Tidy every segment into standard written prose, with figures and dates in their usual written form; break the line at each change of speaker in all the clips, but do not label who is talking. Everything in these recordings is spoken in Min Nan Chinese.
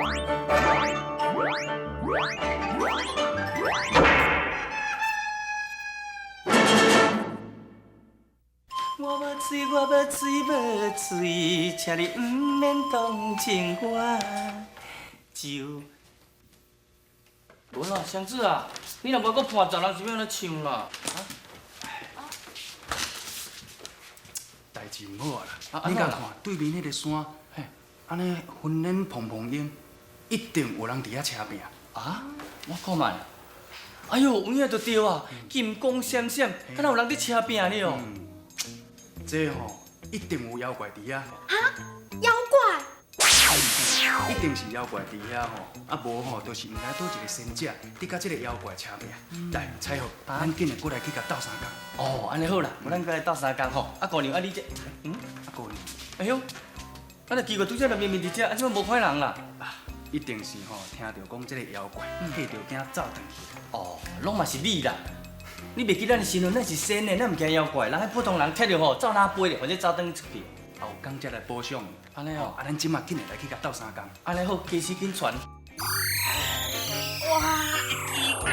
我無喙，我無喙，無喙，請你毋免同情我。就無啦，祥子啊，你若無閣伴奏，人是欲按怎唱啦？
代誌毋好啊啦，你共看對面彼个山，嘿，按呢雲煙蓬蓬煙，一定有人佇遐車拚。
啊？我看覓。哎喲，有影就對啊，金光閃閃，敢若有人佇車拚呢哦。
這吼一定有妖怪佇遐。
哈？妖怪？
一定是妖怪佇遐吼，啊無吼，就是毋知佗一个仙者佇佮這个妖怪車拚。來，彩豪，咱緊的過來去共鬥相共。
哦，按呢好啦，咱過來鬥相共吼。啊姑娘，啊你這，嗯，
啊姑娘，
哎喲，啊若奇怪，拄才明明佇遮，啊怎無看人啦？
啊，一定是吼聽著講這個妖怪，嚇著驚走轉去。
哦，攏嘛是你啦。你袂記咱的身份，咱是仙的，咱毋驚妖怪，人彼普通人聽著吼，走哪飛咧，或者走轉出去。
啊，有講者來補償。
按呢哦，
啊，咱這馬緊的來去共鬥相共。
按呢好，加時緊傳。哇，奇怪，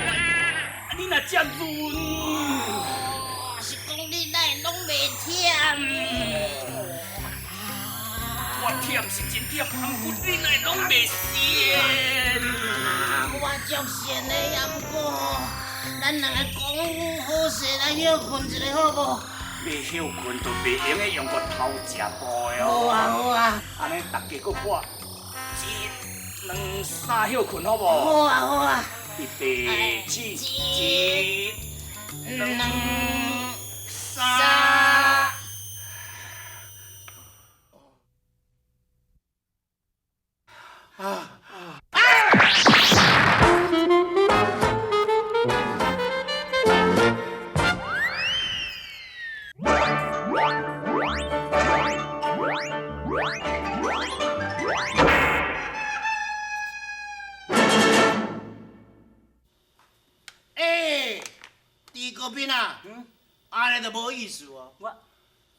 你若遮潤，
是講你哪會攏袂忝？
我忝是真忝，毋過你哪會攏袂鉎？
我足鉎的，也毋過咱兩个講好勢來歇睏一下好無？
欲歇睏就袂用得用個偷食步的哦。
好啊好啊。
按呢大家閣喊一、兩、三歇睏好無？
好啊好啊。
預備起，一、兩、三。
啊！欸，豬國斌啊，按呢就無意思哦。
我，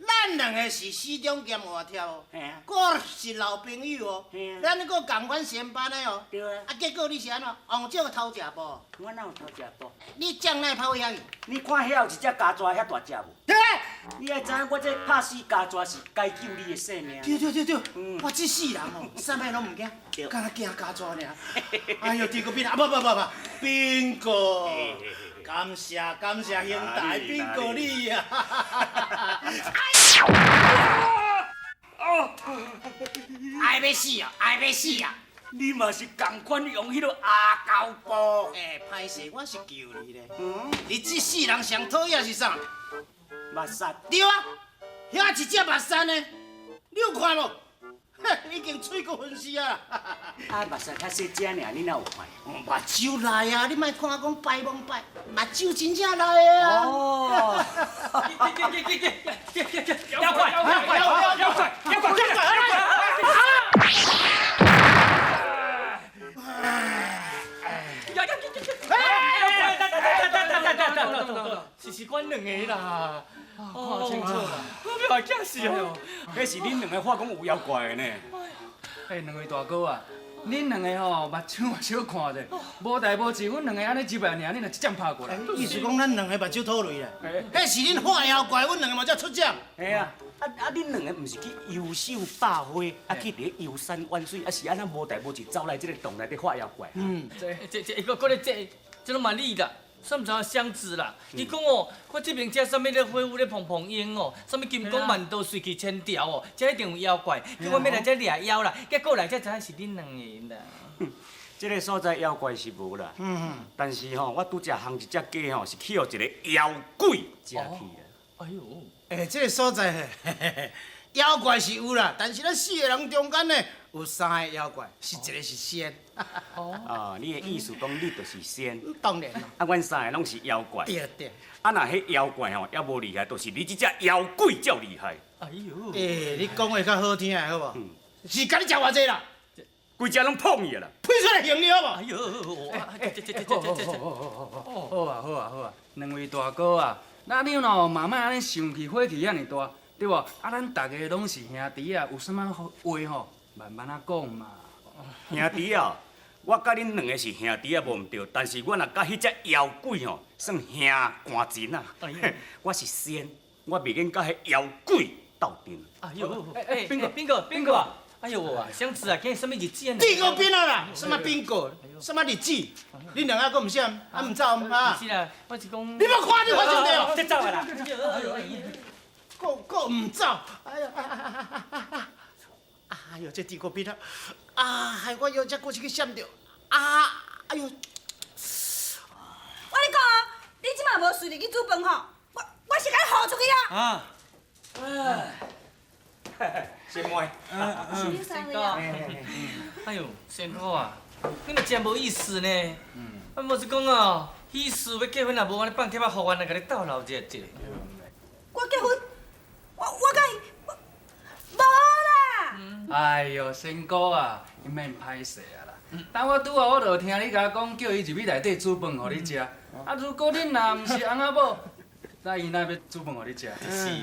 咱兩个是死忠兼活貼哦，閣是老朋友哦，咱閣仝款仙班的哦。
對啊。
啊，結果你是按怎？王少偷食步。
我哪有偷食步？
你將哪會跑遐去？
你看遐有一隻家蛇遐大隻無？
對。
你愛知影我這拍死家蛇是解救你的性命。
對對對對，我這世人哦，啥物攏毋驚，敢若驚家蛇爾。哎喲，豬國斌啊，不不不不，斌哥，感謝感謝兄弟，斌哥你啊。愛欲死啊！愛欲死啊！
你嘛是仝款用彼个阿膠布？
欸，歹勢，我是救你咧。你這世人上討厭是啥？
目屎。
對啊，遐一隻目屎呢，你有看無？已經喙骨昏死啊！
啊，目屎較細隻爾，你哪有看？
目睭內啊，你莫看講拜罔拜，目睭真正內的啊！
哦。
妖怪！妖怪！妖怪！妖怪！妖怪！是阮兩个啦，
看清楚啦，
我欲驚死哦！
彼是恁兩个話講有妖怪的呢。
欸，兩位大哥啊，恁兩个吼目睭嘛小看者，無代無誌，阮兩个按呢入來爾，恁就一掌拍過來。
意思講咱兩个目睭吐淚啦？彼是恁畫妖怪，阮兩个嘛才出掌。
嘿啊，啊啊！恁兩个毋是去遊秀百花，啊去佇咧遊山玩水，啊是按怎無代無誌走來這个洞內底畫妖怪？
嗯，
這這這，閣咧這這攏嘛你啦。煞毋知影雙子啦，伊講哦，看這邊遮啥物咧火舞咧蓬蓬煙哦，啥物金剛饅頭喙齒千條哦，遮一定有妖怪，叫我欲來遮掠妖啦，結果來才知影是恁兩个啦。
這个所在妖怪是無啦，但是吼，我拄才烘一隻雞吼，是去予一个妖鬼食去啦。
哎喲，
欸，這个所在妖怪是有啦，但是咱四个人中間呢，有三个妖怪，是一个是仙。
哦，你的意思講你就是仙？
當然啦。
啊，阮三個攏是妖怪。
對對。
啊，若彼妖怪吼猶無厲害，就是你這隻妖鬼才厲害。
哎喲。
欸，你講話較好聽的好無？是共你食偌濟啦？
規隻攏碰去啦。
噴出來刑你好無？
哎喲，這這這這這這。
好啊好啊好啊，兩位大哥啊，那你喏嘛莫按呢生氣火氣遐爾大，對無？啊，咱逐个攏是兄弟啊，有啥物話吼，慢慢仔講嘛。
兄弟啊，我佮恁兩个是兄弟啊，無毋對，但是我若佮彼隻妖鬼吼，算兄感情啊。我是仙，我袂免佮彼妖鬼鬥陣。
哎呦，哎，邊個邊個邊個啊？哎呦啊，雙子啊，今日啥物日子啊？
這個邊啊啦，什麼邊個？什麼日子？恁兩个閣毋啥？啊毋走啊？
是啦，我是講。
你莫看你發生著？
這走啊啦！
閣閣毋走？哎呀！哎呦，這地國邊啊！啊，害我腰這閣是去閃著。啊！哎呦！
我咧講哦，你這馬無順利去煮飯吼，我是共你予出去啊！
啊！
哎，仙妹，
是恁三位啊？
哎呦，仙姑啊，你嘛真無意思呢。啊，無是講哦，喜事欲結婚也無按呢放帖仔，予阮來共你鬥鬧熱一下。
我結婚，我佮伊，無啦。
哎呦，仙姑啊，你免歹勢啊啦。當我拄仔我就聽你共我講，叫伊入去內底煮飯予你食。啊，如果恁若毋是翁仔某，那伊哪欲煮飯予你食？
是，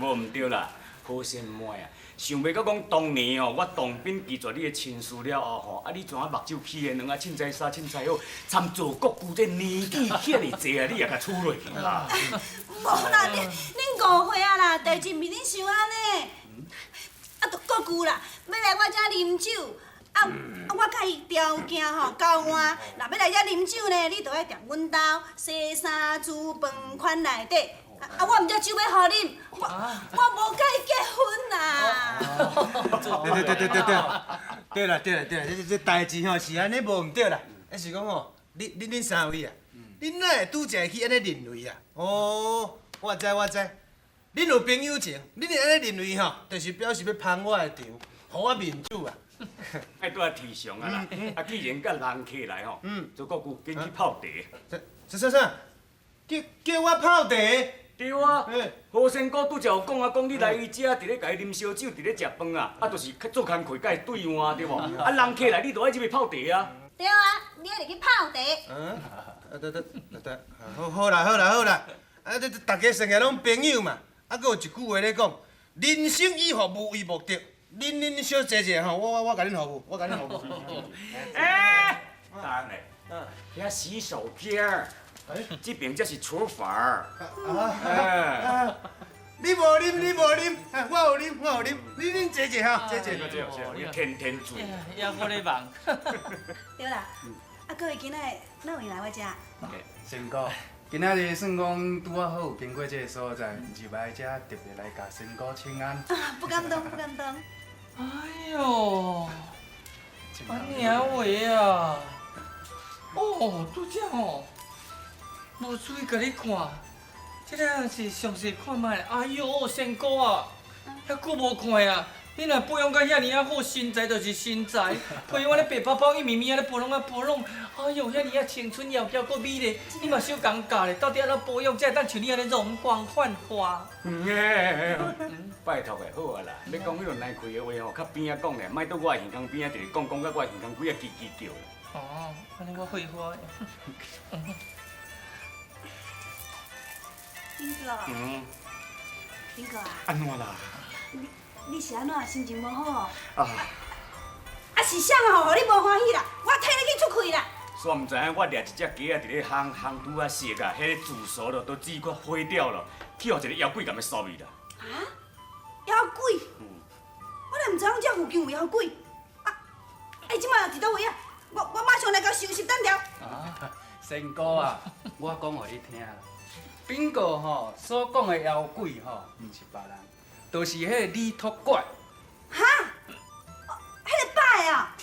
無毋對啦。好仙妹啊，想袂到講當年吼，我當兵拒絕你的親事了後吼，啊你怎啊目睭起的兩啊，凊彩衫凊彩好，參做國舅這年紀遐爾濟啊，你也共娶落去啦？
無啦，恁誤會啊啦，代誌毋是恁想按呢。啊，就國舅啦，欲來我遮啉酒，啊我佮伊條件吼交換，若欲來遮啉酒呢，你就愛踮阮兜洗衫煮飯款內底。啊！我毋才酒欲予啉，我無佮伊結婚啦。
對對對對對對，對啦對啦對啦，這代誌吼是按呢無毋對啦，抑是講吼，恁三位啊，恁哪會拄才會去按呢認為啊？哦，我知我知，恁有朋友情，恁會按呢認為吼，就是表示欲捧我的場，予我面子啊。
愛拄仔提上啊啦，啊既然佮人客來吼，周國舅緊去泡茶。
啥啥啥？叫我泡茶？
對啊，何仙姑拄才有講啊，講你來伊遮，佇咧共伊啉燒酒，佇咧食飯啊，啊，就是較做工課佮伊對換對無？啊，人客來，你就愛入去泡茶啊。
對啊，你愛入去泡茶。
嗯，啊對對對對，好好啦好啦好啦，啊這大家算起來攏朋友嘛，啊，閣有一句話咧講，人生以服務為目的，恁小坐者吼，我共恁服務，我共恁服務。
欸，等下，遐洗手間。這邊才是廚房。
啊！你無啉，你無啉，我有啉，我有啉。你啉坐坐哈，坐坐。
你天天醉。
也閣咧忙。
對啦，啊各位今仔哪有來我遮？
仙姑，今仔日算講拄仔好有經過這个所在，入來遮特別來共仙姑請安。
啊，不敢當，不敢當。
哎喲，按呢話啊！哦，拄才哦。無注意共你看，這个是詳細看覓。哎喲，仙姑啊，遐久無看啊，你若保養甲遐爾仔好，身材就是身材，皮膚按呢白泡泡、一咪咪按呢保養啊保養，哎喲，遐爾仔青春窈窕閣美麗，你嘛小尷尬咧，到底按怎保養才會當像你按呢容光煥發？
拜託的好啊啦，欲講彼落難開的話吼，較邊仔講咧，莫佇我耳孔邊仔直直講，講甲我耳孔幾仔吱吱叫。
哦，按呢我會花。
斌哥，斌哥啊，
按怎啦？
你是按怎心情無好？
啊！
啊是啥吼，予你無歡喜啦？我替你去出氣啦。
煞毋知影，我掠一隻雞仔佇咧烘烘拄仔熟啊，彼个煮熟了都煮到火掉了，去予一个妖鬼共伊收去啦。
啊？妖鬼？我哪毋知影這附近有妖鬼？啊！伊這擺佇佗位啊？我馬上來共收拾單調。
啊，仙姑啊，我講予你聽啦。斌哥吼所講的妖鬼吼，毋是別人，就是彼个李托怪。
哈？彼个拜啊！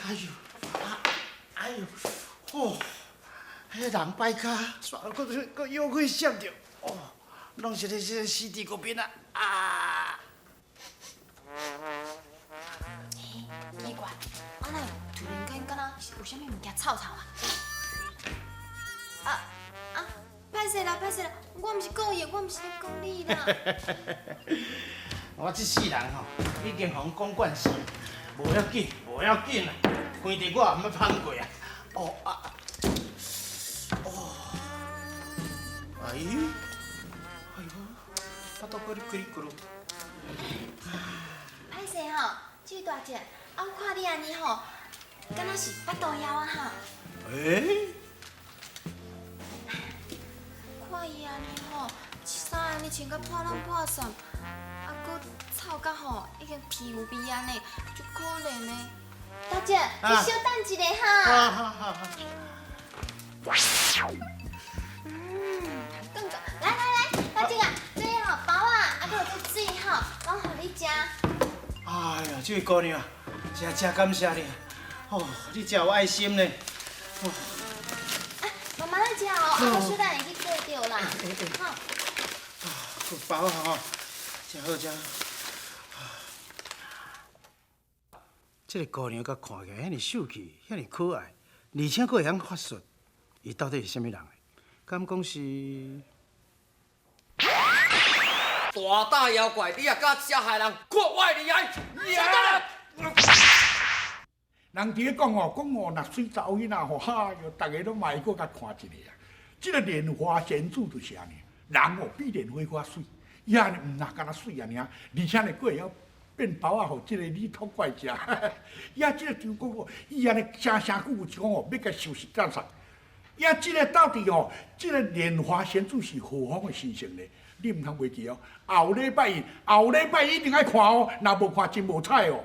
哎呦，哎呦，哦，彼人摆跤，煞閣閣又去閃著，哦，攏是咧這死地嗰邊啊！啊！
欸，奇怪，啊哪會突然間敢若有啥物物件臭臭啊？啊啊！歹勢啦，歹勢啦，我毋是故意，我毋是咧講你啦。
我這世人吼，已經予人講慣勢，無要緊，無要緊啦。反正我也毋捌芳過啊。哦啊，哦，哎，哎呦，腹肚閣咧咕嚕咕嚕。
歹勢吼，這位大姐，啊，我看你按呢吼，敢若是腹肚枵啊哈？
欸？
看伊按呢吼，衫按呢穿甲破爛破散，啊，閣臭甲吼，已經皮膚味按呢，足可憐的。大姐，你小等一下哈。
好好好。
更個，來來來，大姐啊，這吼包仔，啊，閣有這水吼，攏予你食。
哎呀，這位姑娘，真正感謝你，哦，你真有愛心呢。
啊，慢慢來食哦，啊，我小等會去過著啦。好。
啊，包仔吼，真好食。這個姑娘佮看起來遐爾秀氣，遐爾可愛，而且閣會曉法術，伊到底是啥物人？敢講是？
大膽妖怪，你也敢遮害人？看我的厲害！
人佇咧講哦，講哦，若媠查某囡仔吼，哈喲，逐个攏嘛會閣共看一下啊。這个蓮花仙子就是按呢，人哦比蓮花較媠，伊按呢毋若敢若媠按呢，而且呢，閣會曉變包仔，予這个李托怪食。伊啊，這个張公哦，伊按呢聲聲句句講哦，欲共收拾垃圾。伊啊，這个到底哦，這个蓮花仙子是何方的神聖呢？你毋通袂記哦，後禮拜一，後禮拜一定愛看哦，若無看真無彩哦。